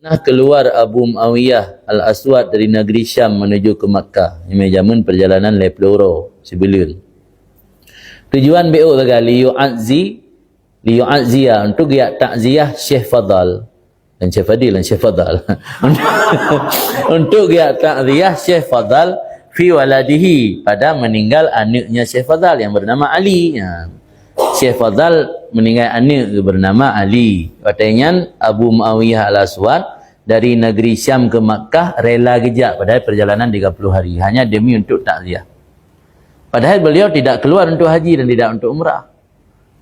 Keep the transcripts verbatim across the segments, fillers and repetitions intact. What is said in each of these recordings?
Nah, keluar Abu Muawiyah Al-Aswad dari negeri Syam menuju ke Makkah. Nyoe zaman perjalanan lhèe plôh uroe sibuleuen. Tujuan B O sagai, liyu'azzi, liyu'azziya, untuk geujak takziah Syekh Fadal. Dan Syekh Fadil dan Syekh Fadal. Untuk geujak takziah Syekh Fadal fi waladihi, pada meninggal anaknya Syekh Fadal yang bernama Ali. Ya. Syekh Fadal meninggal anak bernama Ali. Watèe nyan Abu Muawiyah Al-Aswad dari negeri Syam ke Makkah rela geujak, padahal perjalanan tiga puluh hari, hanya demi untuk takziah. Padahal beliau tidak keluar untuk haji dan tidak untuk umrah.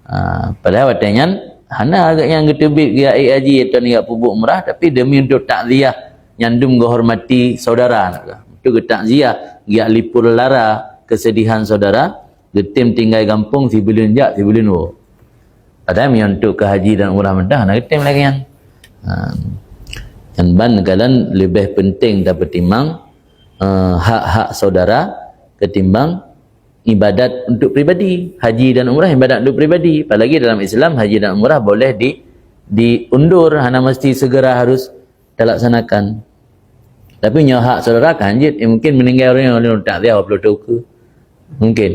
Ha, padahal watèe nyan hana agak nyang geuteubiet geujak ék haji atau geujak peubuet umrah, tapi demi untuk takziah, nyan dum geuhormati saudara. Untuk geutakziah, geujak lipur lara kesedihan saudara, geutem tinggai gampông sibuleuen jak, sibuleuen woe. Padahal meunyoe untuk ke haji dan umrah mantong hana geutem lagèe nyan. Ha. Nyan ban kalon leubeh penting tapeutimang, eh, hak-hak saudara ketimbang ibadat untuk pribadi. Haji dan umrah ibadat untuk pribadi. Apalagi dalam Islam, haji dan umrah boleh di, diundur, hana mesti segera harus talaksanakan. Tapi nyoe hak saudara kan jeuet, eh, mungkin meninggai ureueng nyoe takziah dua puluh tahun ke. Mungkin.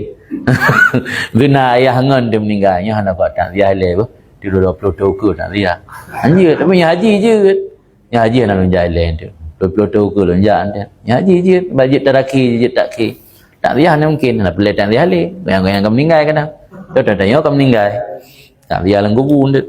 Guna ayah ngon dia meninggai, nyoe hana buat takziah lé bah. Tidur dua puluh tahun ke takziah. Anjir, tapi nyoe haji jeuet. Nyoe haji hana lôn jak lé tu. Dua puluh tahun ke lôn jak tu. Nyoe haji jeuet, bajet taraki, jeuet takhir. Takziah hana mungkin, hana peureulèe takziah lé. Goyang-goyang ka meninggai kadang. Tu tanya ka meninggai. Takziah lam kubu tu.